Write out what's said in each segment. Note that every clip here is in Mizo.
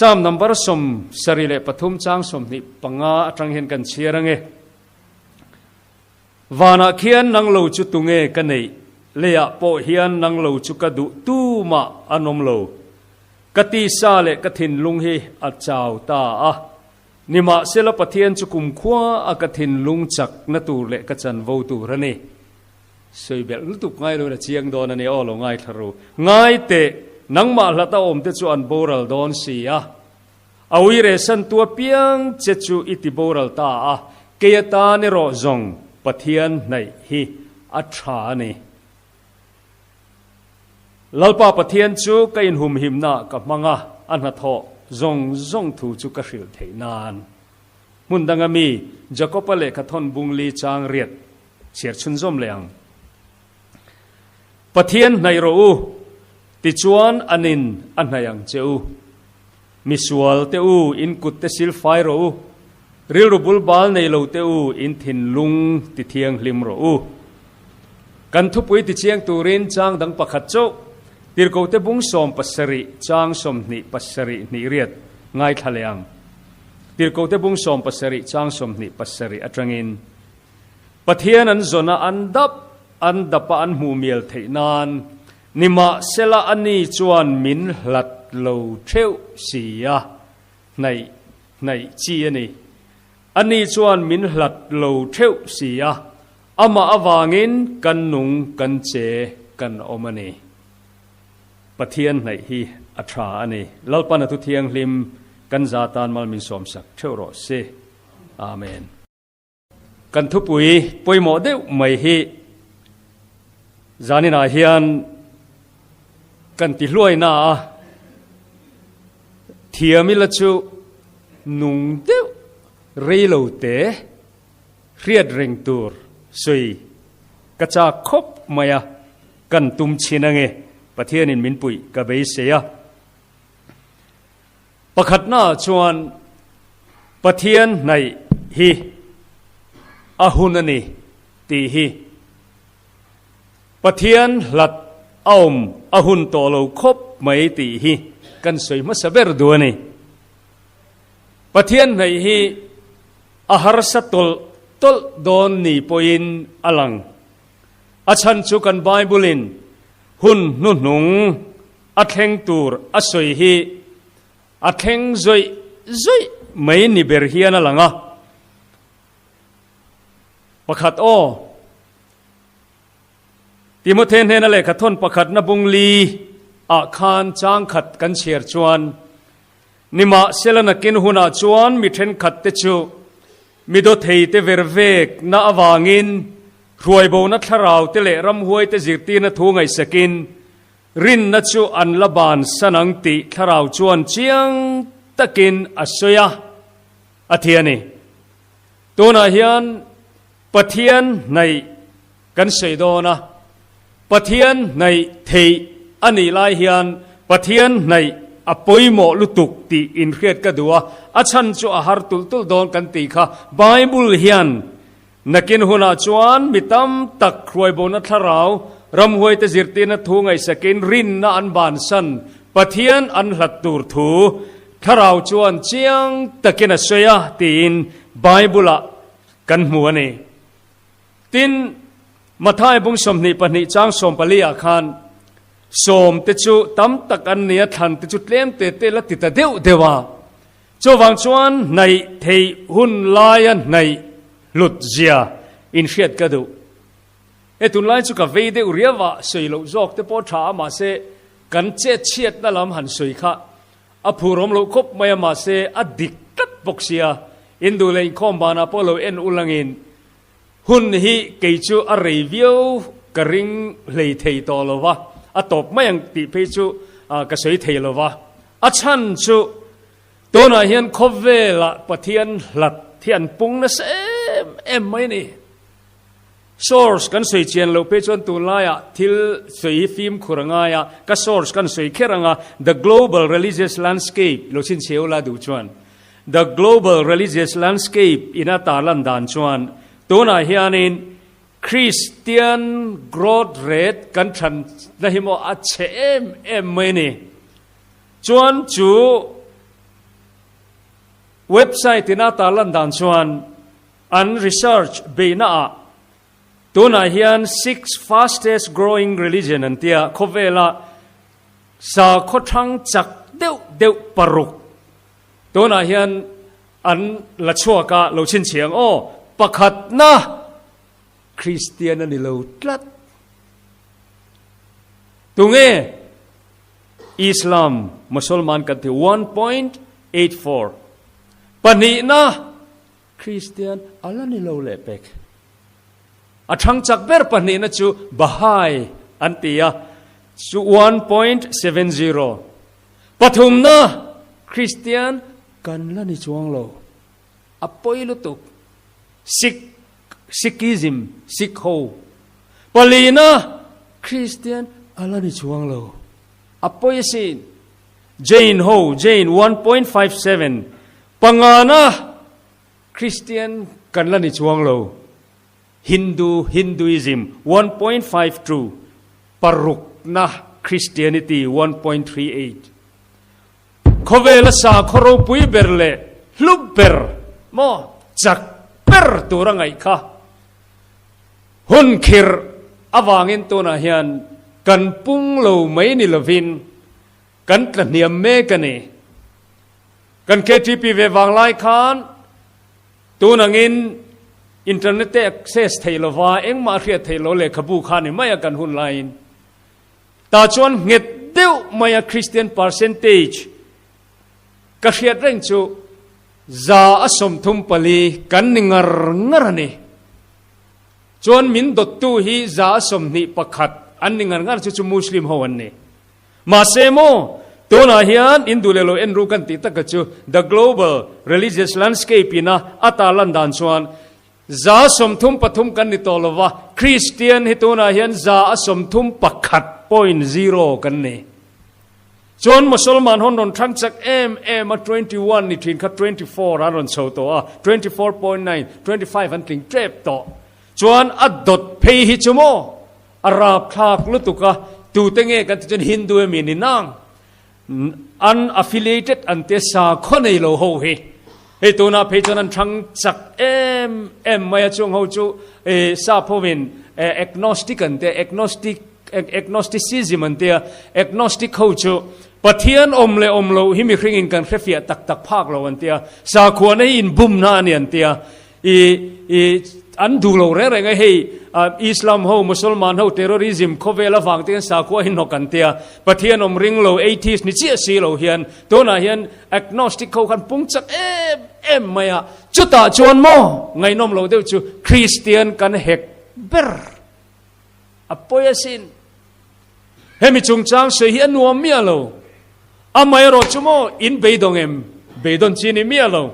Psalm number 73 chang 25 atang hian kan chhiar ange. Vanah khian nang lo chu tunge ka neih? Leiah pawh hian nang lo chu ka duh tumah an awm lo. Ka tisa leh ka thinlung hi a chau ta a. Nimahsela Pathian chu kumkhua a ka thinlung chakna tur leh ka chanvo tur a ni. Sawi belh lutuk ngai loin a chiang dawn a ni aw lo ngaithla ru. Ngai teh, nangmah hlata awmte chu an boral dawn si a. A uire santu apiang che chu i ti boral ta a, kei atan erawh zawng Pathian hnaih hi a tha a ni. Lalpa Pathian chu ka inhumhimnaah ka hmang a, a hnathawh zawng zawng thu chu ka hrilh theih nan. Hmun danga mi Jakob-a lehkha thawn bungli chang riat chhiar chhunzawm leh ang. Pathian hnaih rawh u, tichuan anin a hnaih ang che u. Misual te u, in kut te sil fai rawh u. Rilru bul bal nei lo te u, in thinlung ti thianghlim rawh u. Kan thupui ti chiang turin chang dang pakhat chauh, Tirhkohte bung 70 chang 27 hnih riat ngaithla leh ang. Tirhkohte bung 70 chang 27 atangin, Pathian an zawn a, an dap an dap a an hmuh mial theih nan, nimahsela ani chuan min hlat lo theuh si a, hnaih hnaih chi a ni. Ani chuan min hlat lo theuh si a, amah avangin kan nung kan che kan awm a ni. Pathian hnaih hi a tha a ni. Lalpan a thu thianghlim kan za tan mal min sawmsak theuh rawh se. Amen. Kan thupui pawimawh deuh mai hi zaninah hian kan ti hluaina a, thiam ila chu nung deuh rei lo te hriat reng tur sawi ka chak khawp mai a, kan tum chhin ange Pathianin min puih ka beisei a. Pakhatnaah chuan Pathian hnaih hi a hun a ni tih hi Pathian hlat a awm a hun tawh lo khawp mai tih hi kan sawi hmasa ber duh a ni. Pathian hnaih hi a harsa tawlh tawlh dawn ni pawhin a lang. A chhan chu kan Bible-in hun hnuhnung A thleng tur a sawi hi a thleng zawih zawih mai ni ber hian a lang a. Pakhat aw, Timothe hnena lehkha thawn pakhatna bung li ah khan chang khat kan chhiar chuan, Nimahsela nakin hunah chuan mi thenkhat te chu mi dawthei te ver vek na avangin hruaibona thlarau te leh ramhuai te zirtirna thu ngaihsakin Rinna chu an la ban san ang tih thlarau chuan chiang takin a sawi a, a ti a ni. Tunah hian Pathian hnaih kan sawi dawn a, Pathian hnaih theih a nih lai hian Pathian hnaih a pawimawh lutuk tih inhriat ka duh a, a chhan chu a har tulh tulh dawn kan tih kha Bible hian Nakin hunah chuan mi tam tak hruaibona thlarau, ramhuaite zirtirna thu ngaihsakin rinna an bansan, Pathian an hlat tur thu thlarau chuan chiang takin a sawi a tiin Bible-ah kan hmu a ni. Tin, Mathai bung 22 chang 14 ah khan sawmte chu tam tak an ni a, thlante chu tlem te te la ti ta deuh deuh a. Chuvang chuan hnaih theih hun laia hnaih hlut zia inhriat ka duh. He tunlai chu ka vei deuh riau a, sawi loh zawk te pawh tha a, mahse kan chet chhiatna lam han sawi kha a phurawm loh khawp mai a, mahse a dik tlat bawk sia, in duh leh inkhawm banah pawh lo en ulangin hun hi kei chu a rei viau ka ring hlei thei tawh lo va, a tawp mai ang tih phei chu ka sawi thei lo va, a chhan chu Tunah hian khawvelah Pathian hlat hi an pung nasa em em mai a ni. Source kan sawi chian loh phei chuan tunlaiah thil sawi hi fimkhur a ngai a, ka source kan sawi kher ang a, The Global Religious Landscape lo chhinchhiau la duh chuan The Global Religious Landscape ina tarlan dan chuan tunah hianin Christian growth rate kan thanna hi maw a chhe em em mai a ni. Chuan chu. Website in a tarlan dan chuan an research beihna ah tunah hian six fastest growing religion an tia khawvela sakhaw thang chak deuh deuh paruk tunah hian an la chhuak a lo chhinchhiang aw pakhatna Kristian a ni lo tlat. Tunge Islam Mosolman kan ti 1.84 Pahnihna Kristian a la ni lo leh pek. A thang chak ber pahnihna chu Bahai an ti a chu 1.70 Pathumna Kristian kan la ni chuang lo. A pawi lutuk. Sikh Sikhism Sikh ho palina Kristian a la ni chuang lo. A pawi asin. Jain ho Jain 1.57 pangana Kristian kan la ni chuang lo. Hindu Hinduism 1.52 parukna Christianity 1.38. Khawvela sakhaw ropui ber leh hlu ber maw chak ber tur a ngaih kha hun khirh avangin tunah hian kan pung lo mai ni lovin kan tla hniam mek a ni. Kan KTP ve vang lai khan tun angin internet te access theih lova engmah hriat theih lo lehkhabu kha ni mai a kan hun laiin. Tah chuan nghet deuh maia Kristian percentage ka hriat reng chu 34% kan ni ngar ngar a ni. Chuan min dawttu hi 21% an ni ngar ngar chu chu Muslim ho an ni. Mahse maw, tunah hian in duh leh lo en ru kan tih taka chu The Global Religious Landscape ina a tarlan dan chuan 33% kan ni tawh lo va, Kristian hi tunah hian 31.0 kan ni. Chuan Mosolman hawn rawn thlang chak em em a, 21 ni thin kha 24 an rawn chho tawh a, 24.9, 25 an tling tep tawh. Chuan a dawt phei hi chu maw a rapthlak lutuk a, tute nge kan ti chuan Hindu emi ni nang? Unaffiliated an tia sakhaw nei lo ho hi hei tunah phei chuan an thang chak em em mai a, chung ho chu sap hovin agnostic an tia, agnostic agnosticism an tia, agnostic ho chu Pathian awm leh awm loh hi mihringin kan hrefiah tak tak phak lo an tia, sakhuana hi inbumna a ni an tia. I i an duh lo reng reng a, hei Islam ho, Musalman ho terrorism khawvel avang te hian sakhua hi hnawk an tia, Pathian awm ring lo, atheist ni chiah si lo hian tunah hian agnostic ho khan pung chak em em mai a, chutah chuan maw ngaihnawm lo deuh chu Kristian kan hek ber a pawi asin. Hemi chungchang sawi hi a nuam miah lo. Amaherawh chu maw in beidawng em? Beidawn chi ni miah lo.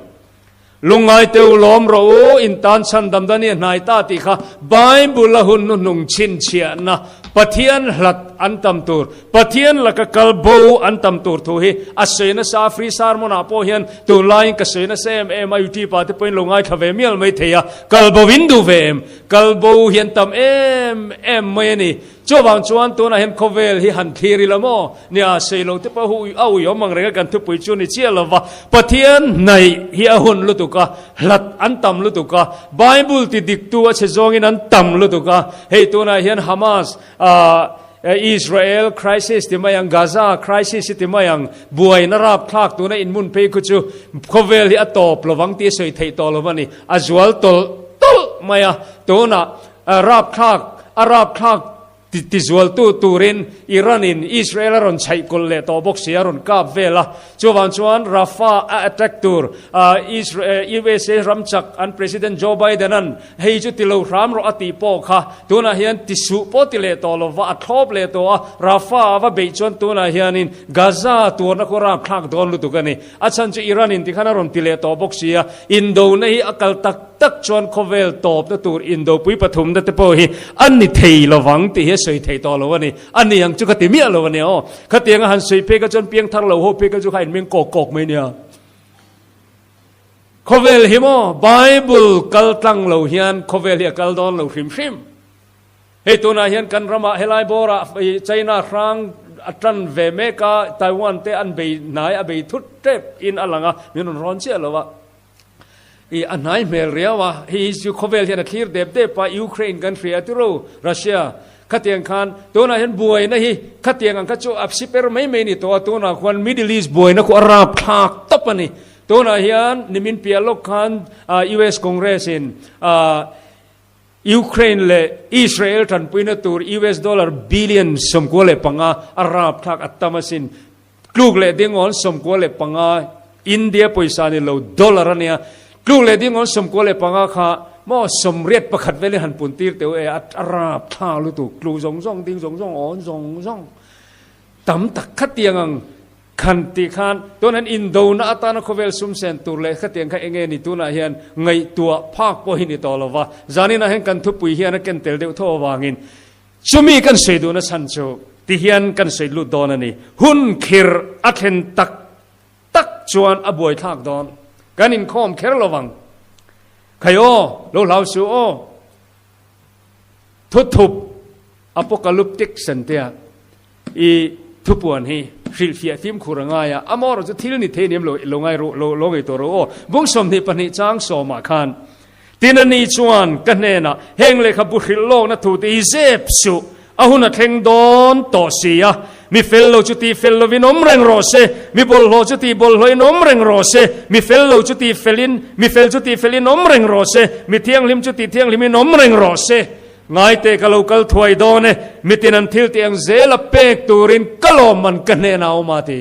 Lungngai teu lawm rawh u, in tan chhan damdan hi a hnai ta tih kha Bible a hun hnuhnung chhinchhiahna, Pathian hlat an tam tur, Pathian laka kal bo an tam tur thu hi a sawi nasa a, free sermon ah pawh hian tunlaiin ka sawi nasa em em a, YouTube ah te pawhin lo ngaithla ve mial mai thei a, kal bo in duh ve em? Kal bo hi an tam em em mai a ni. Chuvang chuan tunah hian khawvel hi han thlir ila maw? Nia, Seilo te pawh hu a ui awm ang reng a, kan thupui chu ni chiah lova, Pathian hnaih hi a hun lutuk a, hlat an tam lutuk a, Bible ti diktu a chhe zawngin an tam lutuk a, hei tunah hian Hamas, Israel crisis ti mai ang, Gaza crisis hi ti mai ang, buaina rapthlak tuna inmun phei khu chu khawvel hi a tawp lovang tih a sawi theih tawh lo a ni, a zual tawlh tawlh mai a, tunah rapthlak a rapthlak Tizualtu turin Iran-in Israel a rawn chhaih kawlh leh tawh bawk si, a rawn kap vel a. Chuvang chuan Rafah a attack tur USA ram chak an President Joe Biden-a'n hei chu ti lo hram rawh a tih pawh kha tunah hian ti suh pawh ti leh tawh lova a thlawp leh tawh a. Rafah a va beih chuan tunah hianin Gaza tuarna khu rapthlak dawn lutuk a ni. A chhan chu Iran-in tikhan a rawn ti leh tawh bawk si a, indona hi a kal tak tak chuan khawvel tawpna tur indopui pathumna te pawh hi a ni thei lovang tih hi a sawi thei tawh lo a ni. A ni ang chu ka ti miah lo a nia aw. Khatiang a han sawi phei kha chuan piangthar lo ho phei kha chu kha inmeng kawk kawk mai nia. Khawvel hi maw Bible kal tlang lo hian khawvel hi a kal dawn lo hrim hrim. Hei tunah hian kan ramah helai bawrah China hrang a tan ve mek a, Taiwan te an bei hnai a bei thut tep in a lang a, min rawn rawn chiah lo a. I a hnai hmel riau a, hei hi chu khawvel hian a thlir dep dep a, Ukraine kan hria tiro, Russia khatiang khan tunah hian buaina hi khatiang ang kha chu a siper mai mai a ni tawh a, tunah khuan Middle East buaina khu a rapthlak tawp a ni. Tunah hian nimin piah lawk khan US Congress in Ukraine leh Israel tanpuina tur US dollar billion 95 a rapthlak a tam asin. Tluk leh dingawn 95 India pawisa ni lo dollar a nia. Tluk leh dingawn 95 kha maw 81 velin han pun tir teuh e a rapthlak lutuk. Tluk zawng zawng ding zawng zawng awn zawng zawng tam tak khatiang ang Khan tih khan tun han indona atana khawvel sum sen tur leh khatiang kha enge ni tunah hian ngaihtuah phak pawh hi ni tawh lo va, zaninah hian kan thupui hian a ken tel deuh tho avangin chumi kan sawi duhna chhan chu ti hian kan sawi lut dawn a ni. Hun khir a thlen tak tak chuan a buaithlak dawn. Kan inkhawm kher lo vang. Khai aw, lo hlau suh aw. Thuthup apocalyptic sentea I thupuan hi hrilhfiah fimkhur a ngai a, amaherawh chu thil ni thei nem lo lo ngai ru lo lo ngei tawh ro aw. Bung 22 chang sawmah khan tin a ni chuan ka hnenah heng lehkhabu hrilh lawkna thu te hi zep suh, a hun a thleng dawn tawh si a, mi fel lo chu ti fel lovin awm reng rawh se, mi bawlhhlawh chu ti bawlhhlawhin awm reng rawh se, mi fel lo chu ti felin mi fel chu ti felin awm reng rawh se, mi thianghlim chu ti thianghlimin awm reng rawh se. Ngaite ka lo kal thuai dawn e, mitin an thil tih ang zel a pek turin ka lawmman ka hnenah a awm a ti.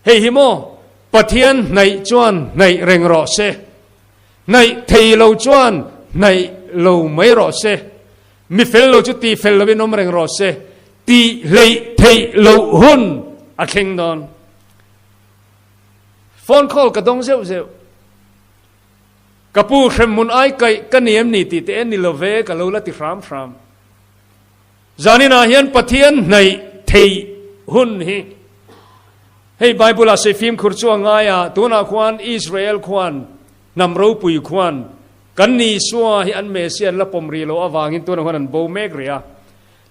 Hei hi maw Pathian hnaih chuan hnaih reng rawh se, hnaih thei lo chuan hnaih lo mai rawh se, mi fel lo chu tih fel lovin awm reng rawh se, tih hleih theih loh hun a thleng dawn. Phone call ka dawng zeuh zeuh. Ka pu hremhmun ai kaih ka ni em ni tih te en ni lo ve ka lo la ti hram hram. Zaninah hian Pathian hnaih theih hun hi hei Bible ah sawi fimkhur chu a ngai a, tunah khuan Israel khuan hnam ropui khuan kan Isua hi an Messiah an la pawm rih loh avangin tunah khuan an bo mek rih a.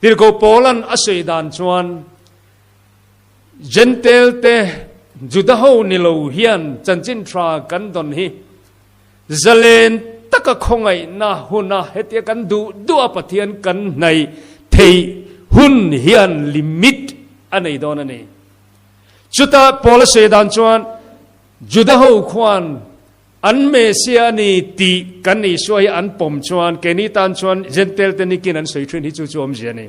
Tirhkoh Paula'n a sawi dan chuan Jentail te Juda ho ni lo hian chanchin tha kan dawn hi zalen taka khawngaihna huna hetia kan duh duh a Pathian kan hnaih theih hun hian limit a nei dawn a ni. Chuta Paula sawi dan chuan Juda ho khuan an Messiah a ni tih kan Isua hi an pawm chuan keini tan chuan Jentail te nikin an sawi thin hi chu chu awmzia a ni.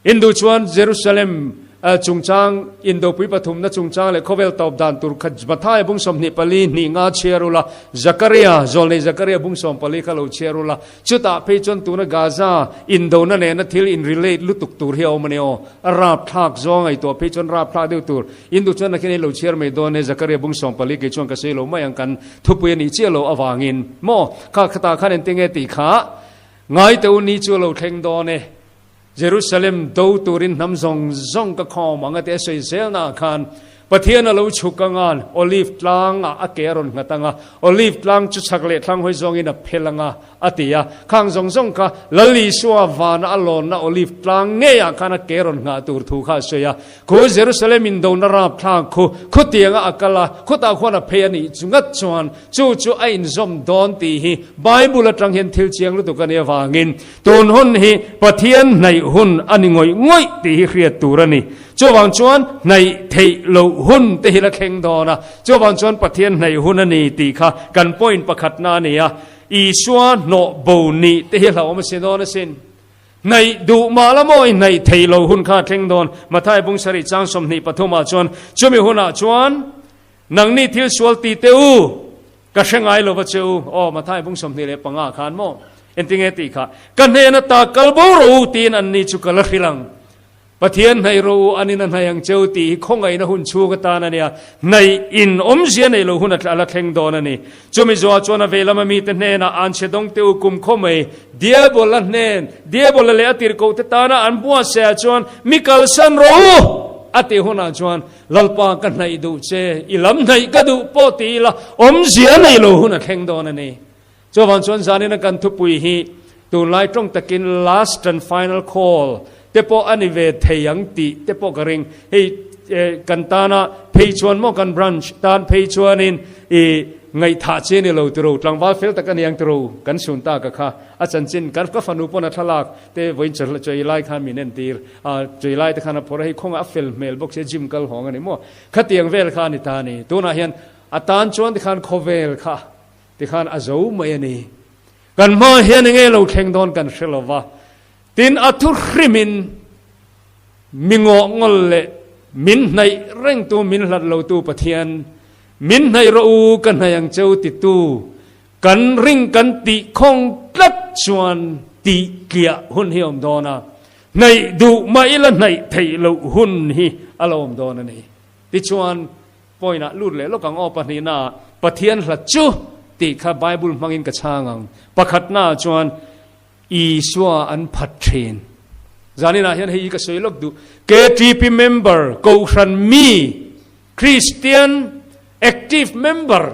Hindu chuan Jerusalem chungchang, Indopui pathumna chungchang leh khawvel tawp dan tur kha Mathaia bung 24 hnih nga chhiar ula, Zakaria, zawlnei Zakaria bung 14 kha lo chhiar ula, chutah phei chuan tuna Gaza indona nena thil in relate lutuk tur hi a awm a ni aw. A rapthlak zawng ngaihtuah phei chuan rapthlak deuh tur. Hindu chuan nakin ei lo chhiar mai dawn e, Zakaria bung 14 kei chuan ka sawi lo mai ang kan thupui a nih chiah loh avangin. Maw? Kha khatah khan engtinge tih kha ngai teh u ni chu a lo thleng dawn e. Jerusalem do turin hnam zawng zawng ka khawm ang a ti a sawi zelnaah khan Pathian a lo chhuk anga Olive tlangah a ke a rawn nghat anga Olive tlang chu chhak leh thlang hawi zawngin a phel anga a ti a. Khang zawng zawng kha Lal Isua vana a lawnna Olive tlang ngeiah khan a ke rawn nghah tur thu kha a sawi a. Khu Jerusalem indona rapthlak khu khutianga a kal a, khutah khuan a phei a nih ngat chuan chu chu a inzawm dawn tih hi Bible atang hian thil chiang lutuk a nih avangin Tun hun hi Pathian hnaih hun a ni ngawih ngawih tih hi hriat tur a ni. Chuvang chuan hnaih theih loh hun te hi la thleng dawn a, chuvang chuan Pathian hnaih hun a ni tih kha kan point pakhatna a ni a. Isua hnawh bo nih te hi hlauhawm a si dawn asin. Hnaih duh mah la maw i hnaih theih loh hun kha a thleng dawn. Matthai bung sarih chang 23 ah chuan chumi hunah chuan nangni thil sual ti teh u, Ka hre ngai lo va che u, aw Mathai bung 25 khan maw? Entinge tih kha, Ka hnen ata kal bo rawh u tiin anni chu ka la hrilh ang. Pathian hnaih rawh u, anin a hnaih ang che u tih hi khawngaihna hun chhung atan a nia, hnaih in awmzia neih loh hun a la thleng dawn a ni. Chumi zuah chuan a veilam a mite hnenah an chhe dawng teh u kum khaw mai, Diabola hnen, Diabola leh a tirhkohte tana an buatsaih ah chuan mi kalsan rawh u a tih hunah chuan Lalpa ka hnaih duh che, i lam hnaih ka duh pawh ti ila awmzia nei lo hun a thleng dawn a ni. Chuvang chuan zanina kan thupui hi tunlai tawng takin last and final call te pawh a ni ve thei ang tih te pawh ka ring. Hei kan tana phei chuan maw kan branch tan phei chuanin i. ngaihthah che ni lo tiro, tlangval fel tak a ni ang tiro, kan sun ta ka kha. A chanchin kan ka fanu pawn a thlalak te vawiin chawi lai khan min entir a, chawi lai te khan a phawrh a, hei khawnga a fel hmel bawk sia gym kal hawng a ni maw? Khatiang vel kha a ni ta a ni. Tunah hian a tan chuan tikhan khawvel kha tikhan a zo mai a ni. Kan hma hian enge lo thleng dawn kan hre lo va, tin a thu hrimin mi ngawh ngawl leh min hnaih rengtu min hlat lotu Pathian min hnaih rawh u ka hnaih ang cheu titu kan ring kan tih khawng tlat chuan tih tliah hun hi a awm dawn a, hnaih duh mah ila hnaih theih loh hun hi a lo awm dawn a ni. Tichuan. Point ah lut leh lawk ang aw pahnihna ah Pathian hla chu tih kha Bible hmangin ka chhang ang. Pakhatna ah chuan Isua an phat thin. Zanin ah hian hei hi ka sawi lawk duh. KTP member, Kohhran mi, Christian active member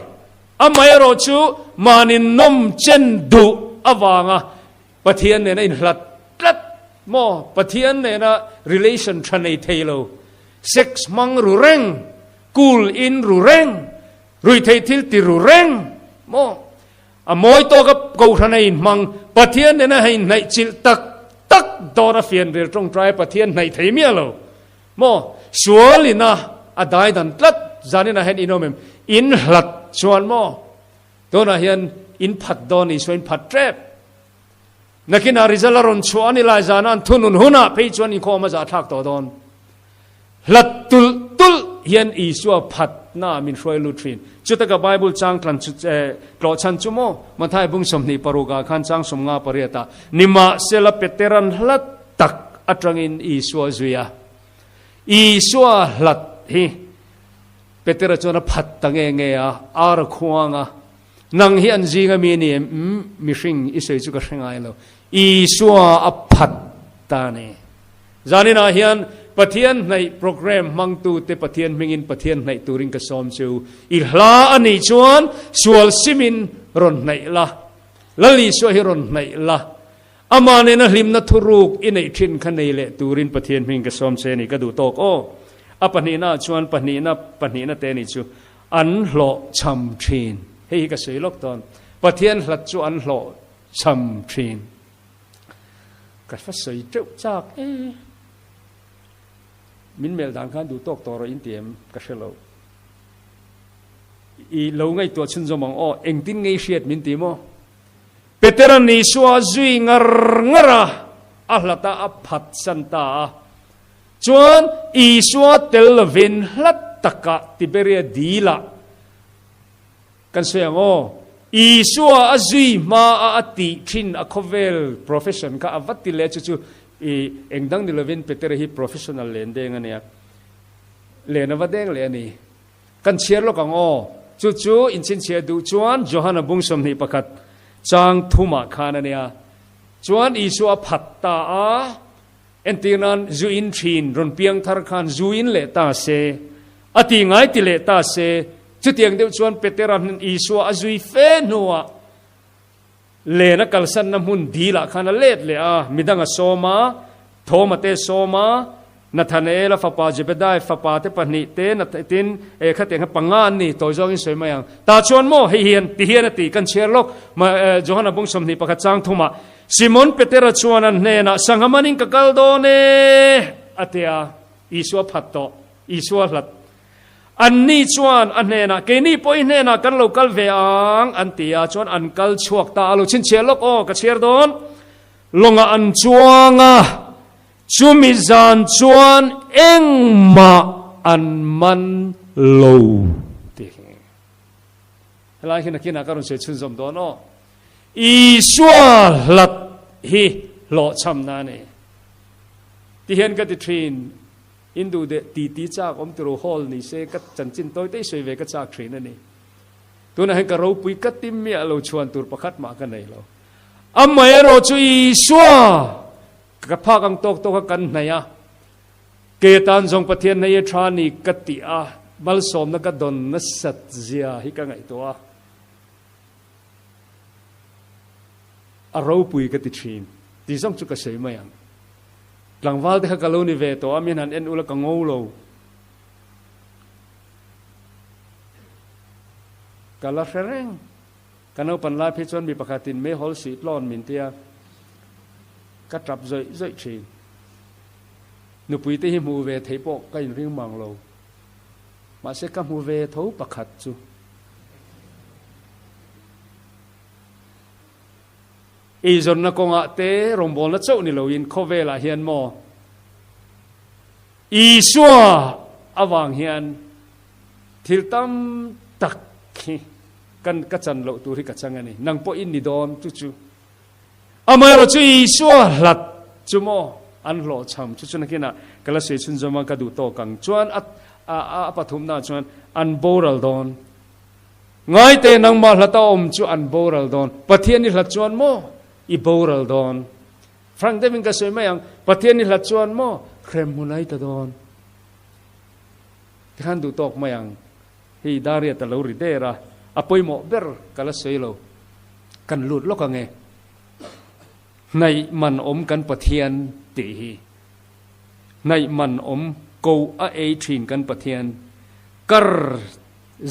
amaherawh chu mahni nawm chen duh avanga Pathian nena inhlat tlat maw? Pathian nena relation tha nei thei lo, sex hmang ru reng, cool in ru reng, ruihtheih thil ti ru reng maw? A mawi tawka kohhran a inhmang, Pathian nena hei inhnaih chilh tak tak dawn a fianrial tawngtai Pathian hnaih thei miah lo maw? Sual ina a dai dan tlat zaninah hian in awm em? Inhlat chuan maw? Tunah hian in phat dawn Isua in phat tep. Nakinah result a rawn chhuah a ni lai zana an thunun hunah phei chuan inkhawm a zahthlak tawh dawn. Hlat tulh tulh hian Isua phatna min hruai lut thin. Chutaka Bible chang tlan chu tlawh chhan chu maw? Mathai bung 26 ah khan chang 58 ah nimahsela Peteran hlat tak atangin Isua zui a. Isua hlat hi Petera chuan a phat ta nge nge a, ar a khuang a, Nang hi an zinga mi a ni em? Umm, mihring i sawi chu ka hre ngai lo. Isua a phat ta a ni. Zaninah hian Pathian hnaih program hmangtute Pathian hmingin Pathian hnaih turin ka sawm chu. I hla a nih chuan sual simin rawn hnaih la, Lal Isua hi rawn hnaih la, Amah nena hlimna thuruk i neih thin kha nei leh turin Pathian hming ka sawm che a ni, ka duh tawk aw. A pahnihna ah chuan pahnihna pahnihna te ni chu an hlawh cham thin. Hei hi ka sawi lawk dawn. Pathian hlat chu an hlawh cham thin. Ka hla sawi teuh chak e. Min melh dan khan duh tawk tawh rawh in ti em ka hre lo. I lo ngaihtuah chhunzawm ang aw, engtin ngei hriat min ti maw? Petera'n Isua a zui ngar ngar a, a hlat a, a phatsan ta a. Chuan Isua tel lovin hlat takah Tiberia dilah kan sawi ang aw, Isua a zui hma a a tih thin a khawvel profession kha a va ti leh chu chu i eng dang ni lovin Petera hi professional len deng a nia, len a va deng leh a ni. Kan chhiar lawk ang aw. Chu chu inchhinchhiah duh chuan Johana bung 21 chang thumah khan a nia. Chuan Isua a phat ta a, entir nan zu in thin rawn piang thar khan zu in leh ta se, a ti ngai ti leh ta se, chutiang deuh chuan Petera hnen Isua a zui fe hnuah len a kalsanna hmun dilah khan a let leh a, midang a sawm a, Thoma te sawm a, Nathanaela fapa Zebedai fapa te pahnih te, tin, eh, khatiang kha panga an ni, tawi zawngin sawi mai ang. Tah chuan maw, hei hian, ti hian a ti, kan chhiar lawk, ma, Johana bung 21 chang thumah, Simon Petera chuan an hnenah, Sangha manin ka kal dawn e, a ti a, Isua phat tawh, Isua hlat. Anni chuan a hnenah, Keini pawh i hnenah kan lo kal ve ang, an ti a, chuan an kal chhuak ta a, lo chhinchhiah lawk aw, ka chhiar dawn. Lawngah an chuang a, chumi zan chuan engmah an man lo tih hi. Helai hi nakinah ka rawn sawi chhunzawm dawn aw. Isua hlat hi hlawhchhamna a ni. Tihian ka ti thin, in duh deh ti ti chak awm tiro hall ni se ka chanchin tawi te i sawi ve ka chak thin a ni. Tunah hian ka ropui ka ti miah lo chhuan tur pakhat mah ka nei lo. Amaherawh chu Isua ka phak ang tawk tawk a kan hnaih a, kei atan zawng Pathian hnaih e tha ni ka tih a, malsawmna ka dawn nasat zia hi ka ngaihtuah a, a ropui ka ti thin tih zawng chu ka sawi mai ang. Tlangval te kha ka lo ni ve tawh a, min han en ula ka ngo lo. Ka la hre reng. Ka naupan lai phei chuan mi pakhatin meihawl sih tlawn min tia ka tap zawih zawih thin. Nupui te hi hmuh ve theih pawh ka inring mang lo. Mahse ka hmu ve tho pakhat chu. Eizawnna kawngah te rawngbawlna chauh ni loin khawvelah hian maw Isua avang hian thil tam tak hi kan ka chan loh tur hi ka chang a ni. Nang pawh in ni dawn chu chu. Amaherawh chu Isua hlat chu maw an hlawhchham chu chu nakinah ka la sawi chhunzawm a ka duh tawk ang chuan a a pathumna chuan an boral dawn. Ngaite nangmah hlata awm chu an boral dawn. Pathian i hlat chuan maw i boral dawn. Frank deuhin ka sawi mai ang, Pathian i hlat chuan maw hrem hmun ai ta dawn. Tikhan duh tawk mai ang. Hei Dariat a lo ri der a, a pawimawh ber ka la sawi lo. Kan lut lawk ang e. Hnaih man awm kan Pathian tih hi. Hnaih man awm ko a ei thin kan Pathian. Kar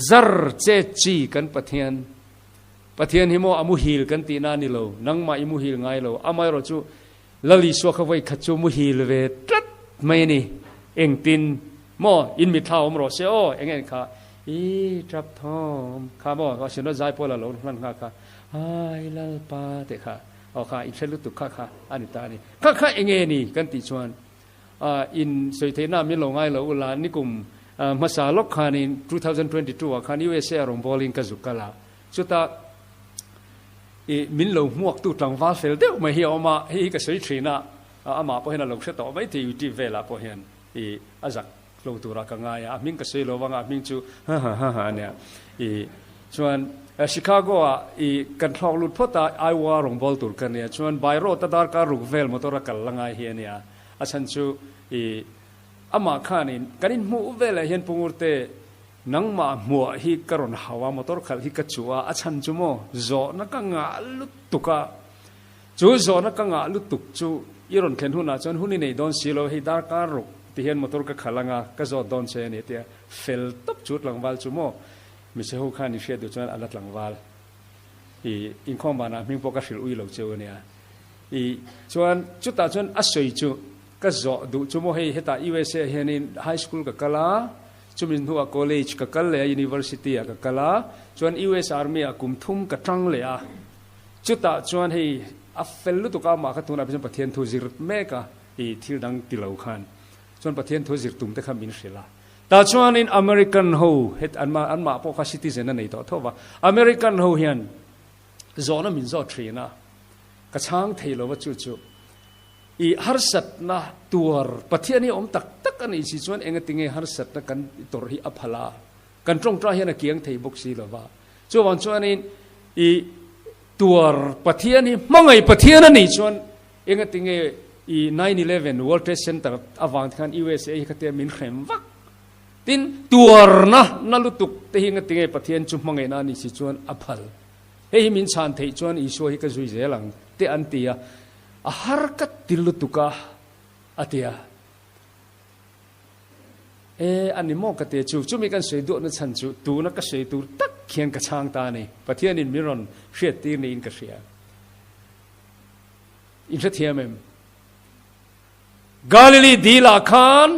zar che chi kan Pathian. Pathian hi maw a muhil kan tihna a ni lo, nangmah i muhil ngai lo. Amaherawh chu Lal Isua kha vawi khat chu muhil ve tlat mai a ni. Engtin maw in mitthla awm rawh se aw, eng en kha i tap thawm kha maw Ruahsino zai pawl a lo hlan nghal kha ai Lalpa tih kha aw kha in hre lutuk kha kha a ni ta a ni. Kha kha eng nge ni kan tih chuan in sawi theihna min lo ngai lo ula nikum hmasa lawk khanin 2022 ah khan USA a rawngbawlin ka zuk kal a. Chutah i min lo hmuaktu tlangval fel deuh mai hi a awm a, hei hi ka sawi thin a, amah pawh hian a lo hre tawh mai thei YouTube velah pawh hian i a zak lo turah ka ngai a, a hming ka sawi lo vang a, a hming chu ha ha ha ha a nia. I chuan Chicago ah i kan thlawk lut phawt a, Iowa rawngbâwl tur ka nia, chuan by road a darkar ruk vel motor a kal la ngai hi a nia, a chhan chu i amah khanin kan inhmuh velah hian Pu Ngurte, Nangmah hmuah hi ka rawn hau a, motor khalh hi ka chuh a, a chhan chu maw zawhna ka ngah lutuk a, chu zawhna ka ngah lutuk chu i rawn thlen hunah chuan hun i nei dawn si lo, hei darkar ruk ti hian motor ka khalh anga ka zawt dawn che a ni tia fel tawp chu tlangval chu maw Miche ho khan i hriat duh chuan a la tlangval i inkhawm vanah hming pawh ka hrilh ui lo cheu a nia i chuan chutah chuan a sawi chu ka zawh duh chu maw hei hetah USA hianin high school ka kal a, Chumi hnuah college ka kal leh a, university ah ka kal a, chuan US Army ah kum thum ka tang leh a. Chutah chuan hei a fel lutuk a, amah kha tunah phei chuan Pathian thu zir mek a, i thil dang ti lo khan. Chuan Pathian thu zir tum te kha min hrilh a. Tah chuanin American ho, het anmah anmah pawh kha citizen a nei tawh tho va, American ho hian zawhna min zawt thin a, ka chhang thei lo va chu chu. I harsatna tuar Pathian hi a awm tak tak a nih si chuan engatinge harsatna kan tawrh hi a phal a, kan tawngtai hian a kiang thei bawk si lo va. Chuvang chuanin i tuar Pathian hi hmangaih Pathian a nih chuan engatinge i 9/11 World Trade Center avang te khan USA hi khatia min hrem vak. Tin, tuarna na lutuk te hi engatinge Pathian chu hmangaihna a nih si chuan a phal. Hei hi min chhan theih chuan Isua hi ka zui zel ang te an ti a. A har ka ti lutuk a, a ti a. E, a ni maw ka ti a, chu chumi kan sawi duahna chhan chu tuna ka sawi tur tak hian ka chhang ta a ni. Pathianin min rawn hriattir niin ka hria. In hrethiam em? Galilee dilah khan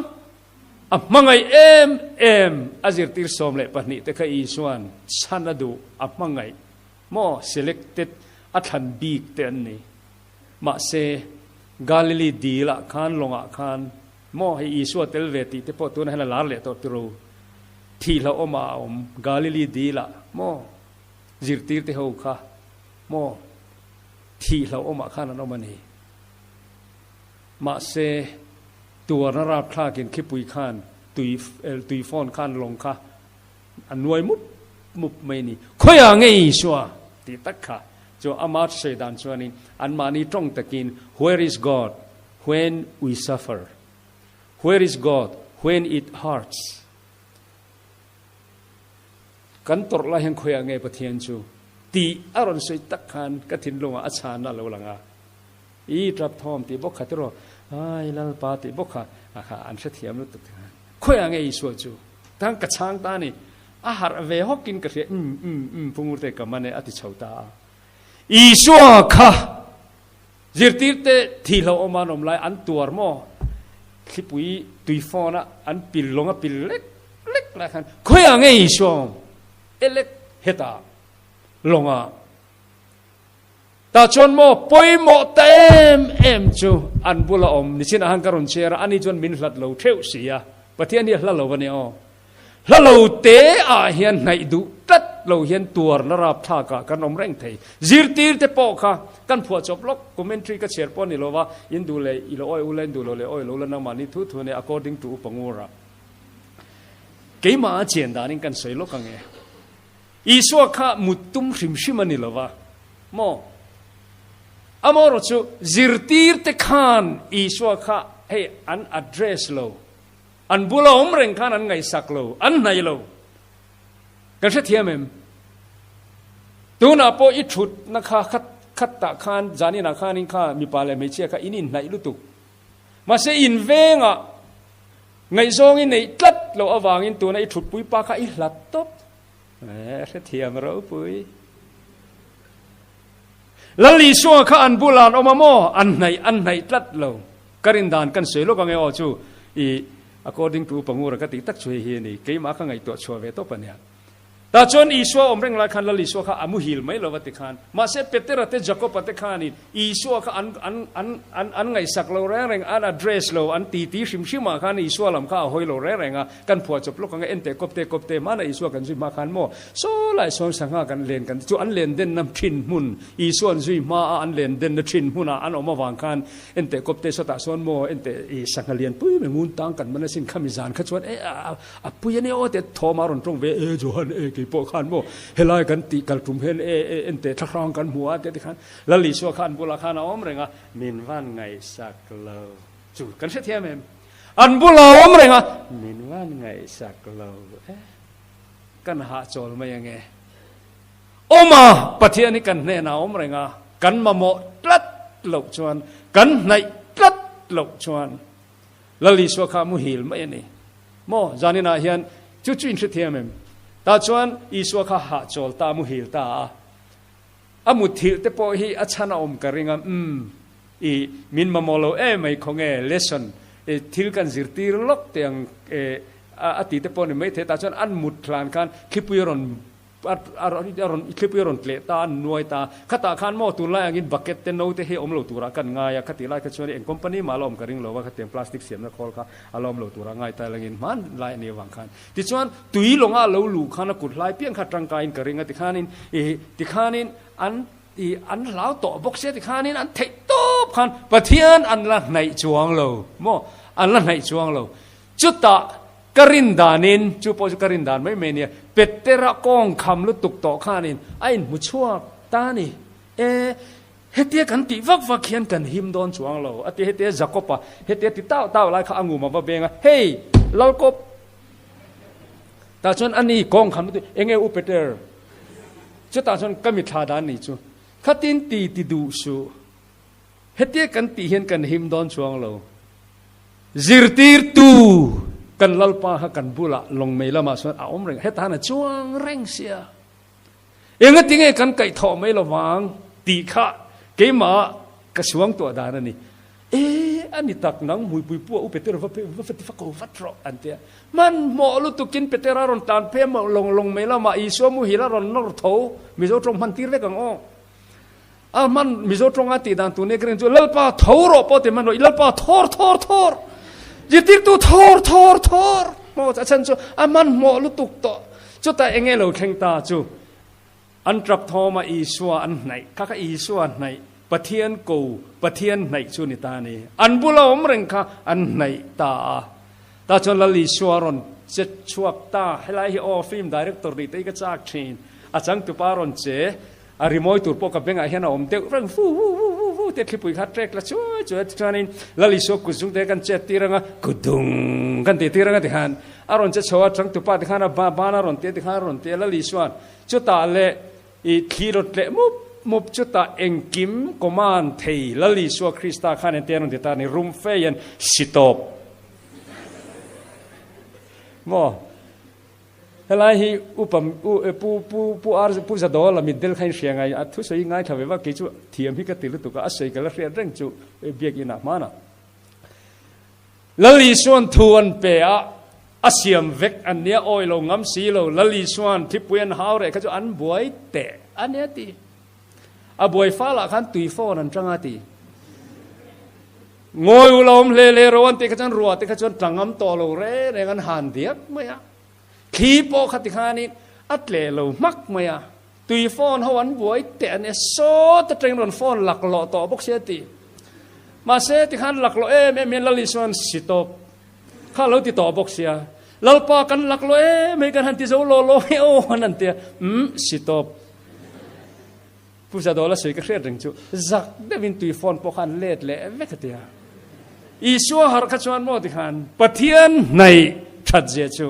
a hmangaih em em a zirtir 12 te kha Isua'n chhan a duh, a hmangaih maw selected a thlan bik te an ni. Mahse, Galilee dil ah khan lawngah khan maw hei Isua tel ve tih te pawh tunah hian a lar leh tawh tiro. Thih hlauhawm ah a awm Galilee dil ah maw zirtir te ho kha maw thih hlauhawm ah khan an awm a ni. Mahse, tuarna rapthlakin khipui khan tui tui fawn khan lawng kha a nuai mup mup mai a ni. Khawiah nge Isua? tih tak kha chu ama sawi dan chuanin anmahni tawng takin Where is God when we suffer? Where is God when it hurts? Kan tawrh lai hian khawiah nge Pathian chu? tih a rawn sawi tak khan ka thinlungah a chhanna a lo lang a. I tap thawm tih bawk kha tiraw? Ai Lalpa tih bawk kha a kha an hrethiam lutuk te khan. Khawiah nge Isua chu? Tang ka chhang ta a ni. A harh ve hawkin ka hria, Umm, umm, umm, Pu Ngurte ka man e, a ti chho ta a. Isua kha zirtirte thihloh awma an awm lai an tuar maw? Thlipui tui phone a an pil lawng a pil lek lek lai khan khawiah nge Isua awm? Elek hetah lawngah. Tah chuan maw pawimawh ta em em chu an bula awm nichinah khan ka rawn chhiar a, ani chuan min hlat lo theuh si a, Pathian hi a hla lo a nia aw. Hla lo te ah hian hnaih duh tlat lo hian tuarna rapthlak ah kan awm reng thei. Zirtir te pawh kha kan phuah chawp lawk, commentary ka chhiar pawh a ni lo va, in duh leh i lo awi ula, in duh lo leh awi lo ula nangmahni thu thu a nia according to Upa Ngura. Keimah a chian danin kan sawi lawk ang e. Isua kha mut tum hrim hrim a ni lo va maw? Amaherawh chu zirtirte khan Isua kha hei an address lo, an bula awm reng khan an ngaihsak lo, an hnaih lo. Kan hrethiam em? Tunah pawh i thutna kha khat khattah khan zaninah khanin kha mipa leh hmeichhia kha in inhnaih lutuk. Mahse invengah ngaihzawng i neih tlat loh avangin tuna i thutpui pa kha i hlat tawp. Eh, hrethiam ropui. Lal Isua kha an bulah an awm a maw? An hnaih, an hnaih tlat lo. Ka rin dan kan sawi lawk ange aw chu i according to Upangura ka tih tak chu hei hi a ni. Keimah ka ngaihtuah chhuah ve tawp a nia. Tah chuan Isua awm reng lai khan Lal Isua kha a muhil mai lo va ti khan. Mahse Petera te Jakoba te khanin Isua kha an an an an an ngaihsak lo reng reng, an address lo, an titi hrim hrimah khan Isua lam kha a hawi lo reng reng a, kan phuah chawp lawk ang e, enteh kawp te kawp te, hmana Isua kan zui hma khan maw, saw lai sawn sangha kan len kan chu an len denna thin hmun, Isua an zui hma a an len denna thin hmunah an awm avang khan enteh kawp te sawtah sawn maw, enteh i sangha lian pui mai ngun tang kan man asin khami zan kha chuan e a A pui a nia aw teh thawm a rawn tawng ve e Johan e kei pawh khan maw helai kan tih kal tum hian e e en teh thlahrang kan hmu a teh tikhan Lal Isua kha an bulah khan a awm reng a min van ngaihsak lo chu kan hrethiam em an bulah a awm reng a min van ngaihsak lo e kan hahchawl mai ange awm a Pathian hi kan hnenah a awm reng a kan mamawh tlat loh chuan kan hnaih tlat loh chuan Lal Isua kha a muhil mai a ni. Maw, zaninah hian chu chu in hrethiam em? Tah chuan Isua kha hahchawl ta, a muhil ta a. A muthilh te pawh hi a chhan a awm ka ring a, umm, i min mamawh lo em mai khawnge lesson, i thil kan zirtir lawk teh ang e, a ti te pawh ni maithei. Tah chuan an mut hlan khan thlipui a rawn A rawn thlipui a rawn tleh ta, a nuai ta. Khatah khan maw tunlai angin bucket te no te hi awm lo turah kan ngai a, khatih lai kha chuan eng company mah la awm ka ring lo a, khatiang plastic siamna khawl kha a la awm lo turah ngai ta langin hmanlai a nih avang khan. Tichuan tui lawnga a lo luh khan a kut hlai piang kha tangkaiin ka ring a, tikhanin ih tikhanin an ih an hlau tawh bawk sia tikhanin an theih tawp khan Pathian an la hnaih chuang lo maw an la hnaih chuang lo. Chutah Ka rin danin, chu pawh chu ka rin dan mai mai nia, Petera kawng kham lutuk tawh khanin a inhmu chhuak ta a ni. E, hetia kan tih vak vak hian kan him dawn chuang lo, a ti. Hetia Jakob-a hetia ti tau tau lai kha a ngum a va beng a, Hei, Lalkawp! Tah chuan a ni kawng kham lutuk, Enge u Peter? Chutah chuan ka mithla dan ni chu, Khatin ti ti duh suh. Hetia kan tih hian kan him dawn chuang lo. Zirtirtu kan Lalpa kha kan bulah lawngmei lamah chuan a awm reng, heta han a chuang reng sia. Engati nge kan kaihthawh mai lovang tih kha keimah ka suang tuah dan a ni. E, a ni tak nang hmuipui pua u Petera va va ti va ko vat rawh an tia. Hmanhmawh lutukin Petera rawn tlan phei a lawngmei lamah Isua muhil a rawn nawr tho, Mizo tawng hman tir vek ang aw. A hman Mizo tawnga tih dan tur nia ka rin chu Lalpa tho rawh pawh ti hman rawh i Lalpa thawr thawr thawr zirtirtu thawr thawr thawr maw a chhan chu a hmanhmawh lutuk tawh chutah eng nge lo thleng ta chu an tap thawm a Isua an hnaih kha kha Isua hnaih Pathian ko Pathian hnaih chu ni ta a ni an bula awm reng kha an hnaih ta a ta chuan Lal Isua rawn che chhuak ta helai hi aw film director nih te hi ka chak thin a changtupa rawn che A rimawi tur pawh ka bengah hian a awm deuh reng fu fu fu fu fu te thlipui kha trek la chuai chuai a tichuanin Lal Isua kut zung te kan chet tir anga kudung kan tih tir anga tikhan a rawn che chho a changtupa tikhan a ban a rawn tia tikhan a rawn tia Lal Isua'n chutah leh i thli rawn tleh mup mup chutah engkim command thei Lal Isua Krista khan engtin a rawn ti ta ni rum fe hian si tawp maw. Helai hi upa pu pu pu ar pu Zadawla mitdel kha in hria ngai a thusawi ngaithla ve vak kei chu thiam hi ka ti lutuk a, a sawi ka la hriat reng chu biakinn ah hmanah. Lal Isuan thu an pe a, a siam vek an nia awi lo ngam si lo, Lal Isuan thipui an hau reh kha chu an buai teh a nia ti. A buai fal ah khan tui fawn an tang a ti. Ngawi u lo awm hle hle ro an tih kha chuan ruah te kha chuan tla ngam tawh lo reng reng an han diak mai a. Thli pawh kha tikhanin a tleh lo hmak mai a. Tui phone ho an buai teh a nia, sawt atangin rawn phone laklawh tawh bawk sia ti. Mahse tikhan laklawh em em hian Lal Isuan si tawp kha lo ti tawh bawk sia. Lalpa kan laklawh em hei kan han ti zo law law hi aw an han ti a, umm si tawp. Pu Zadawla sawi ka hriat reng chu zak deuhin tui phone pawh kha an let leh vek a tia. Isua harh kha chuan maw tikhan Pathian hnaih that zia chu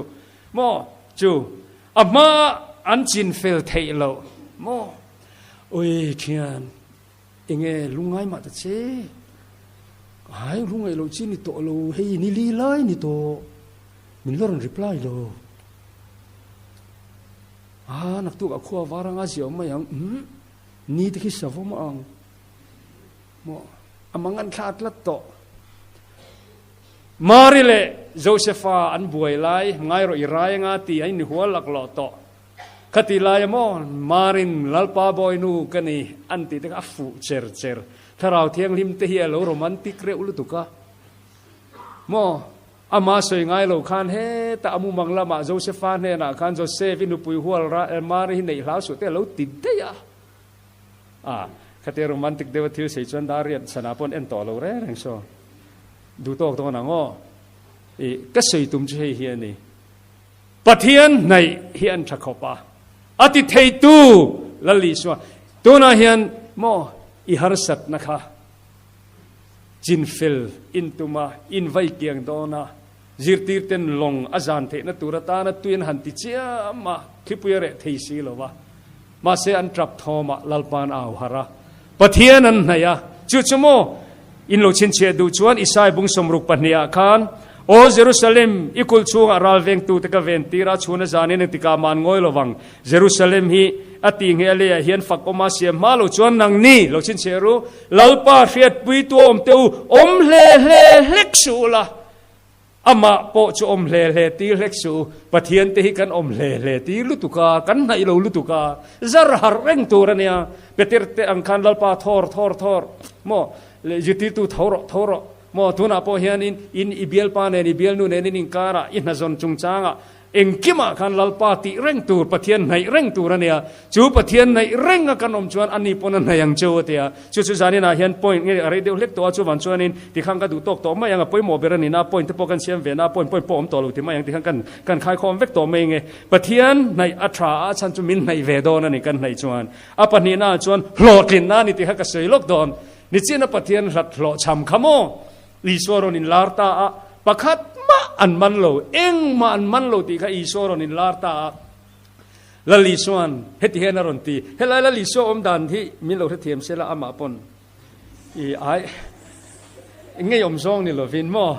maw chu A hma an chin fel theih loh maw? Ui thian, enge lungngai mah ta che? Hai lungngaih loh chi ni tawh lo, hei ni li lai ni tawh, min la rawn reply lo. A naktuk ah khua var anga zia awm mai ang, umm ni te khi savawm ang maw? A mang an thla tlat tawh. Mari leh Josefa an buai lai, ngai rawh i rai anga ti a inhual laklawh tawh. Khati laia maw Marin Lalpa Bawinu ka ni an tih te kha a fuh cher cher. Thlarau Thianghlim te hi a lo romantic reuh lutuk a. Maw ama sawi ngai lo khan hetah a mumang lamah Josefa hnenah khan Joseph i nupui hual ra Mari hi neih hlau suh te a lo ti daih a. A, khatia romantic deuha thil sei chuan dar riat sana pawh an en tawh lo reng reng saw. Duh tawk dawn ang aw. I, ka sawi tum chu hei hi a ni. Pathian hnaih hi an tha khawp a. A ti theitu Lal Isua. Tunah hian maw i harsatna kha chinfel intuma invai kiang dawn a, zirtirten lawng a zan theihna tur atana tui an han ti chiam a, thlipui a reh thei si lo va. Mahse an tap thawmah Lalpa'n a au harh a, Pathian an hnaih a, chu chu maw in lo chhinchhiah duh chuan Isai bung 62 ah khan, Aw Jerusalem, i kulh chhungah ralvengtute ka ven tir a, chhuna zanin engtikah mah an ngawi lovang. Jerusalem hi a tih ngheh leiah hian fak awma siam hma lo chuan nangni lo chhinchhiah ru, Lalpa hriatpuitu awm teh u, awm hle hle hlek suh ula. Amah pawh chu awm hle hle tir hlek suh u, Pathian te hi kan awm hle hle tir lutuk a, kan hnaih lo lutuk a, zar harh reng tur a nia. Peter te ang khan Lalpa thawr thawr thawr maw leh zirtirtu tho rawh tho rawh maw tunah pawh hianin in i bialpa nen i bialnu nen in inkarah i hnazawn chungchangah Engkimah khan Lalpa tih reng tur, Pathian hnaih reng tur a nia. Chu Pathian hnaih renga kan awm chuan ani pawn a hnaih ang cheu a ti a. Chu chu zaninah hian point nge a rei deuh hlek tawh a, chuvan chuanin tikhan ka duh tawk tawh mai ang, a pawimawh ber a ni na, point te pawh kan siam ve na, point point pawh awm tawh lo ti mai ang tikhan kan kan khaikhawm vek tawh mai nge. Pathian hnaih a tha a, a chhan chu min hnaih ve dawn a ni kan hnaih chuan. A pahnihnaah chuan hlawhtlinna a ni tih kha ka sawi lawk dawn. Nichina Pathian hlat hlawhchham kha maw? Isua rawn inlar ta a, pakhat mah an man lo, engmah an man lo tih kha Isua rawn inlar ta a. Lal Isua'n heti hian a rawn ti, Helai Lal Isua awm dan hi min lo hrethiam se la amah pawn i ai ngeiawm zawng ni lovin maw?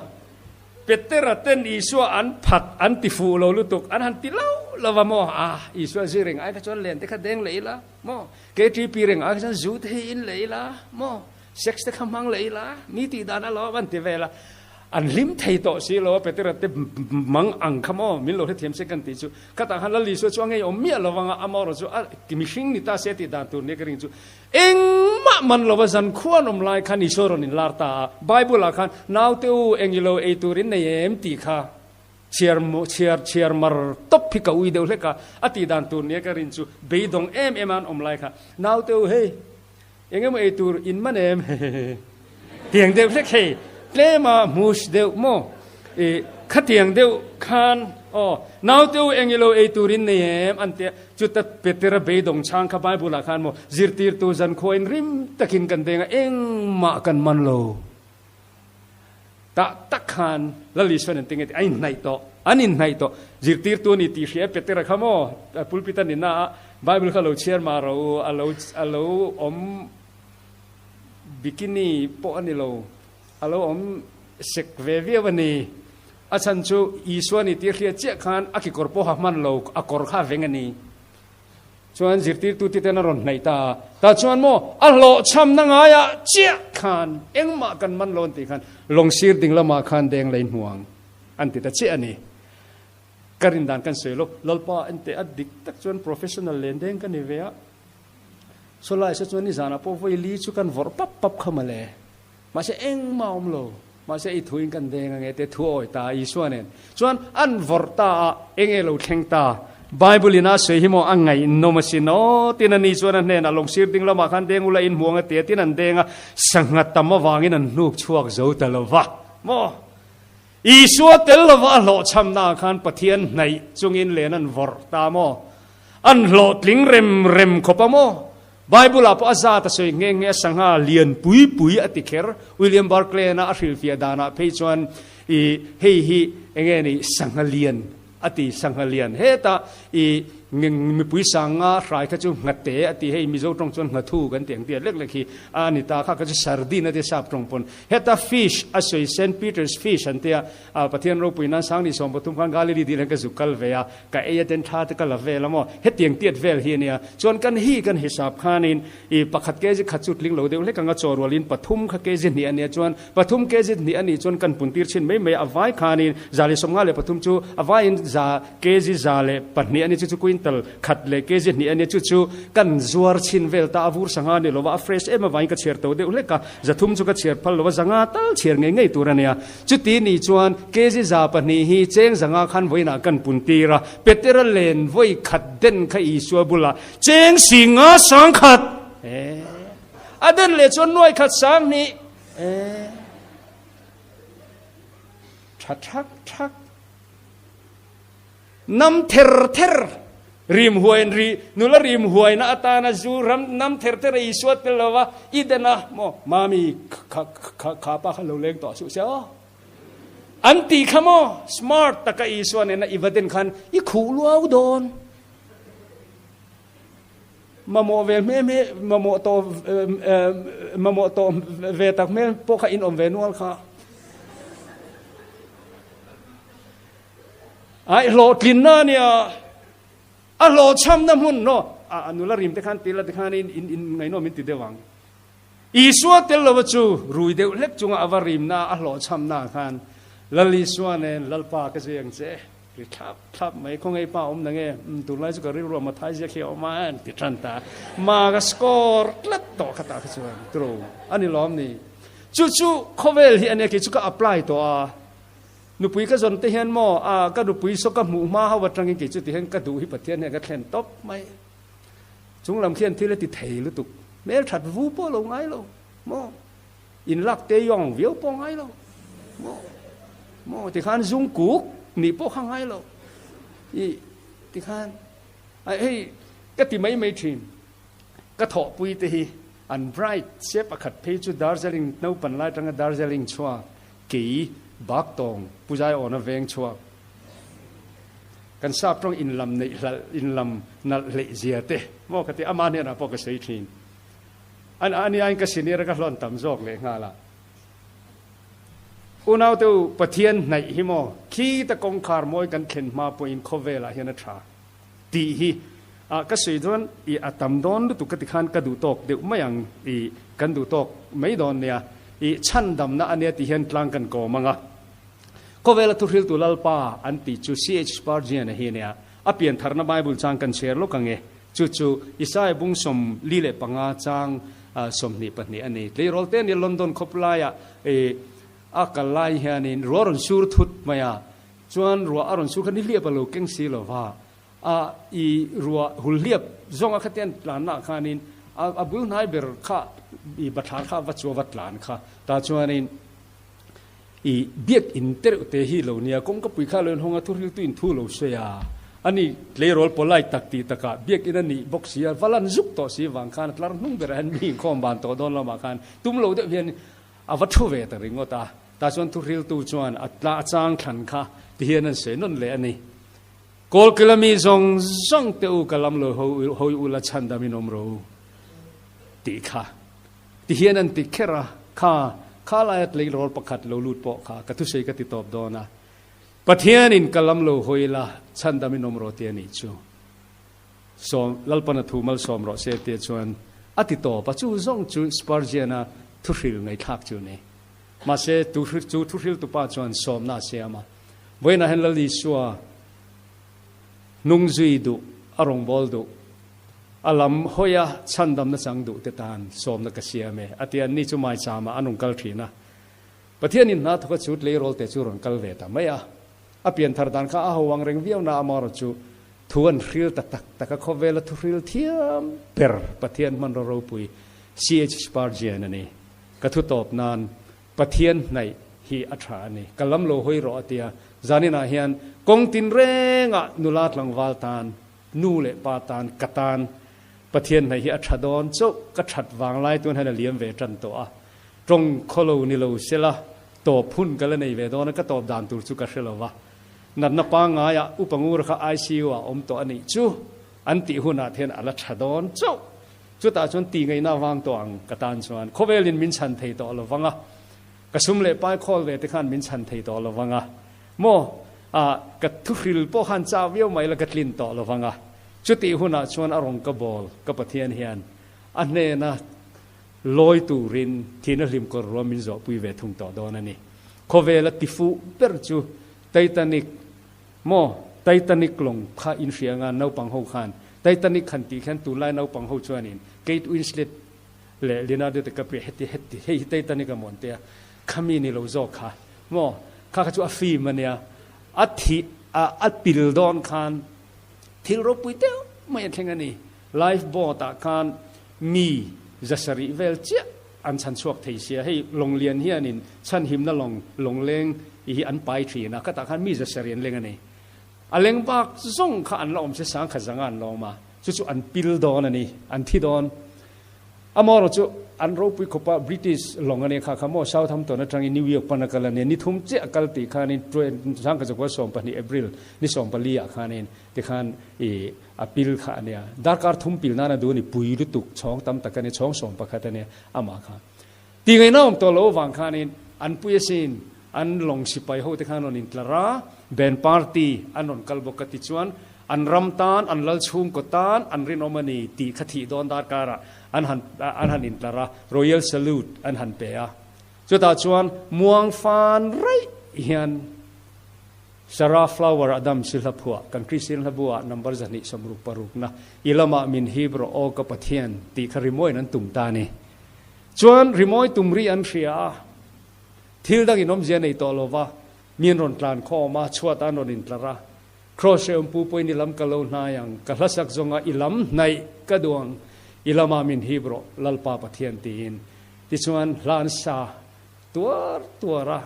Petera ten Isua an phat an ti fuh lo lutuk, an han ti lo lo va maw? Ah, Isua zir reng ai kha chuan len te kha deng leh ila maw? KTP reng ai kha chuan zu te hi in leh ila maw? Sex te kha hmang leh ila, mi tih dan a lawm an ti vel a, an hlim thei tawh si lo a, Petera te mang ang kha maw min lo hrethiam se kan tih chu, khatah khan Lal Isua chu a ngeiawm miah lo vang a, amaherawh chu a mihring ni ta se tih dan tur nia ka ring chu, engmah man lo va zan khuan awm lai khan Isua rawn inlar ta a, Bible ah khan naute u eng ilo ei tur in nei em tih kha chhiar chhiar chhiar mar tawp hi ka ui deuh hlek a, a tih dan tur nia ka rin chu beidawng em em a an awm lai kha, naute u hei. Eng emaw ei tur in man em? Tiang deuh hlek hei, tlema hmus deuh maw? I khatiang deuh khan aw, naute u eng ilo ei tur in nei em? An tia, chuta Petera beidawng chhang kha Bible ah khan maw zirtirtu zankhua in rim takin kan deng a, engmah kan man lo. Tah tak khan Lal Isuan an ti nge ti, a inhnaih tawh, an inhnaih tawh. Zirtirtu a ni tih hria Petera kha maw pulpit a ni na a, Bible kha lo chhiar mah rawh u, a lo a lo awm bikini pawh a ni lo, a lo awm sek ve viau a ni. A chhan chu Isua ni tih hriat chiah khan a kekawr pawh ha hman lo, a kawr kha a veng a ni. Chuan zirtirtute ten a rawn hnaih ta a, tah chuan maw a hlawhchhamna ngaiah chiah khan engmah kan man lo an tih khan lawng sir ding lamah khan deng lei hnuang an ti ta chiah a ni. Ka rin dan kan sawi lo, Lalpa ente a dik tak chuan professional len deng ka ni ve a, sawlai se chuan nizanah pawh vawi li chu kan vawrh pap pap kha mawle. Mahse engmah awm lo, mahse i thuin kan deng ange te thu awi ta Isua nen chuan an vawrh ta a, enge lo thleng ta? Bible in a sawi hi maw a ngaihnawm asin aw tin a ni chuan a hnenah lawng sir ding lamah khan deng ula in hmuang a ti a tin an deng a, sangha tam avangin an hnuk chhuak zo ta lo va maw? Isua tel lova a hlawhchhamna ah khan Pathian hnaih chungin len an vawrh ta maw? An hlawhtling rem rem khawp a maw? Bible ah pawh a zat a sawi nghe nghe a sangha lian pui pui a ti kher. William Barclay-a a hrilhfiah danah phei chuan i hei hi enge ni sangha lian a ti, sangha lian hetah i mipui sanga hrai kha chu nghate a ti, hei Mizo tawng chuan nghathu kan ti ang tih lek lek hi a ni ta, kha kha chu sardine a ti sap tawng pawn. Heta fish a sawi Saint Peter's fish an tia, Pathian ropui nan Sangni 13 khan Galilee dil hian ka zuk kal ve a, Ka ei a den tha te ka la vel a maw? Hetiang tiat vel hi a nia. Chuan kan hi kan hisap khanin i pakhat kg khat chu tling lo deuh hlek anga chaw rualin pathum kha kg hnih a nia. Chuan pathum kg hnih a nih chuan kan pun tir chhin mai mai a vai khanin 153 chu a vaiin za kg 102 a ni chu chu quintal khat leh kg hnih a nia. Chu chu kan zuar chhin vel ta a vur sangha a ni lova a fresh em avangin ka chhiar to deuh hlek a. 300 chu ka chhiar phal lova 500 tal chhiar ngei ngei tur a nia. Chuti ni chuan kg 200 hi cheng 500 khan vawiinah kan pun tir a, Petera len vawi khat den kha Isua bulah cheng 50 100 e a den leh chuan nuai khat 2000 e tha thak thak. Nam ther ther rim huain ri nula rim huaina atana zu ram nam ther ther a Isua tel lova i den a maw mami kha kha kha pa kha lo leng tawh suh se aw an ti kha maw smart taka Isua nena i va den khan i khuh luau dawn mamawh ve hme hme mamawh tawh mamawh tawh ve tak hmel pawh kha in awm ve nual kha. Ai hlawhtlinna a nia, a hlawhchhamna hmun no a nula rim te khan tila te khan in in in ngaihnawm in ti deuh ang. Isua tel lova chu rui deuh hlek chunga a va rimna a hlawhchhamna khan Lal Isua nen Lalpa ka zui ang che ri thlap thlap mai khawngaih pa awm na nge um tunlai chu ka rilru a mathai ziak hi a awm a an ti tan ta ma ka score tlat tawh kha tah kha chuan tro a ni lawm ni chu chu khawvel hi a nia kei chu ka apply tawh a. Nupui ka zawn te hian maw, a ka nupui saw ka hmuh hma ho atangin kei chu ti hian ka duh hi Pathian hian ka thlen tawp mai. Chung lam khian thil a ti thei lutuk. Hmel that vu pawh lo ngai lo maw, in lak te yawng viau pawh ngai lo maw, maw tikhan zung kuk nih pawh kha ngai lo. I tikhan ai hei ka ti mai mai thin. Ka thawhpui te hi an bright se pakhat phei chu Darjeeling naupan lai atanga Darjeeling chhuak Kei bak tawng Pu Zaiawna veng chhuak kan sap tawng inlam neih hlalh inlam nalh hleih zia te maw ka ti ama hnenah pawh ka sawi thin. An aniain ka senior a ka hlawn tam zawk leh nghal a. Unaute u Pathian hnaih hi maw khita kawngkhar mawi kan thlen hma pawhin khawvelah hian a tha tih hi a ka sawi dawn i a tam dawn lutuk ka ti khan ka duh tawk deuh mai ang i kan duh tawk mai dawn nia i chhandamna a nia tih hian tlang kan kawm ang a. Khawvela thuhriltu Lalpa an tih chu CH Spurgeon a hi nia a piantharna Bible chang kan chhiar lawk ang e. Chu chu Isaiah bung 45 chang 22 a ni. Tleirawl te nia London khawplaiah i a kal lai hianin ruah rawn sur thut mai a chuan ruah a rawn sur kha nihliap a lo keng si lo va. A i ruah hul hliap zawng a khatian tlanna ah khanin a a bul hnai ber kha i bathlar kha va chu a va tlan kha ta chuanin i biak in te reuh te hi lo nia kawngka pui kha lo in hawng a thuhriltu in thu lo sawi a ani tleirawl polite tak tih takah biak in a nih bawk si a va lan zuk tawh si vang khan a tlar hnung berah hian mi inkhawm van tawh dawn lamah khan tum lo deuh hian a va thu ve ta ringawt a tah chuan thuhriltu chuan a tla a chang thlan kha ti hian an sawi nawn leh a ni. Kawlkil a mi zawng zawng te u ka lam lo hawi u la chhandam in awm ro tih kha ti hian an ti kher a, kha kha laia tleirawl pakhat lo lut pawh kha ka thusawi ka ti tawp dawn a. Pathianin ka lam lo hawi la, chhandamin awm rawh ti a nih chu. Sawm, Lalpan a thu malsawm rawh se tia chuan a ti tawp a, chu zawng chu Spurgeon-a thuhril ngaihthlak chu a ni. Mahse, tu chu thuhriltupa chuan sawmna a siam a, Vawiinah hian Lal Isua hnung zui duh, a rawngbâwl duh, a lam hawia chhandamna chang duh te tan sawmna ka siam e, a ti a, ni chu maichâmah an rawn kal ṭhin a. Pathianin hna thawka chu tleirawl te chu rawn kal ve ta mai a. A pianthar dan kha a ho ang reng viau na amaherawh chu thu an hril ta tak tak a, khawvela thu hril thiam ber Pathian hmanraw ropui CH Spurgeon a ni. Ka thu tawp nan Pathian hnaih hi a tha a ni. Ka lam lo hawi rawh a ti a, zaninah hian kawng tinrengah nula tlangval tan, nu leh pa tan, ka tan Pathian hnaih hi a tha dawn chauh, ka that vanglai tun hian a liam ve tan tawh a. Tawng khawlo ni lo sela, tawp hun ka la nei ve dawn a, ka tawp dan tur chu ka hre lo va. Natna pangngaiah Upa Ngura kha ICU ah awm tawh a nih chu an tih hunah te hian a la tha dawn chauh. Chutah chuan tih ngaihna avang tawh ang ka tan chuan khawvelin min chhan thei tawh lo vang a, ka sum leh pai khawl ve te khan min chhan thei tawh lo vang a, maw ah ka thuhril pawh khan chau viau mai la ka tlin tawh lo vang a. Chutih hunah chuan a rawn ka bawl ka Pathian hian a hnena Lawi turin thihna hlim kawr ruam min zawhpui ve thung tawh dawn a ni. Khawvela tifuh ber chu Titanic maw? Titanic lawng kha in hria anga naupang ho khan Titanic han tih khian tunlai naupang ho chuanin Kate Winslet leh Leonardo DiCaprio heti heti hei hi Titanic a mawn tia khami ni lo zawk kha maw? Kha kha chu a film a nia a thih a a pil dawn khan thil ropui deuh mai a thleng a ni. Life boat ah khan mi zasarih vel chiah an chhan chhuak thei sia, hei lawnglian hianin chhanhimna lawng lawngleng i hi an pai thin a, khatah khan mi zasarih an leng a ni. A leng bak zawng kha an la awm se sangkhat zanga an la awm a, chu chu an pil dawn a ni, an thi dawn. Amaherawh chu an ropui khawpa British lawng a nia kha kha maw Southampton atangin New York pan a kal a nia, ni thum chiah a kal tih khanin sangkhat zakua 12 April ni 14 ah khanin tikhan i A pil kha a nia. Darkar thum pil nana duh a ni, pui lutuk, chhawng tam tak a nia, chhawng 11 a nia, amah kha. Ti ngaihna awm tawh lo avang khanin an pui asin, an lawng sipai ho te khan rawn intlar a, band party an rawn kal bawk a ti chuan an ram tan, an lal chhungkaw tan an rinawm a ni tih kha thih dawn darkarah an han an han intlar a, Royal Salute an han pe a. Chutah chuan muang fan raih hian Sarah Flower Adam si hla phuah kan Kristian hlabu ah number 266 na i lamah min hip rawh aw ka Pathian tih kha rimawiin an tum ta a ni. Chuan rimawi tum ri an hria a, thil dangin awmzia nei tawh lova mi an rawn tlan khawm a, chhuat ah an rawn intlar a, Kraws hrehawm pu pawhin i lam ka lo hnai ang, ka hlasak zawnga i lam hnaih ka duh ang, i lamah min hip rawh Lalpa Pathian tiin. Tichuan hla an sa tuar tuar a,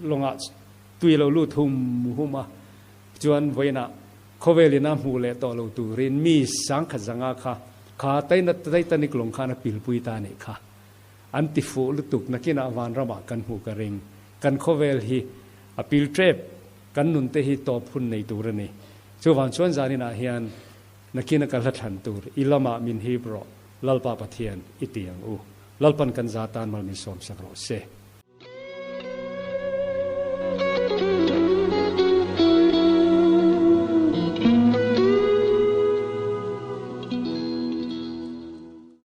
lawngah Tui lo lut hum hum a, chuan vawiinah khawvel ina hmuh leh tawh lo turin mi sangkhat zanga kha kha Titanic lawng khan a pilpui ta anih kha. An ti fuh lutuk nakinah vanramah kan hmuh ka ring. Kan khawvel hi a pil tep, kan nunte hi tawp hun nei tur a ni. Chuvang chuan zaninah hian nakina ka hla thlan tur i lamah min hip rawh Lalpa Pathian i ti ang u. Lalpan kan za tan mal min sawmsak rawh se.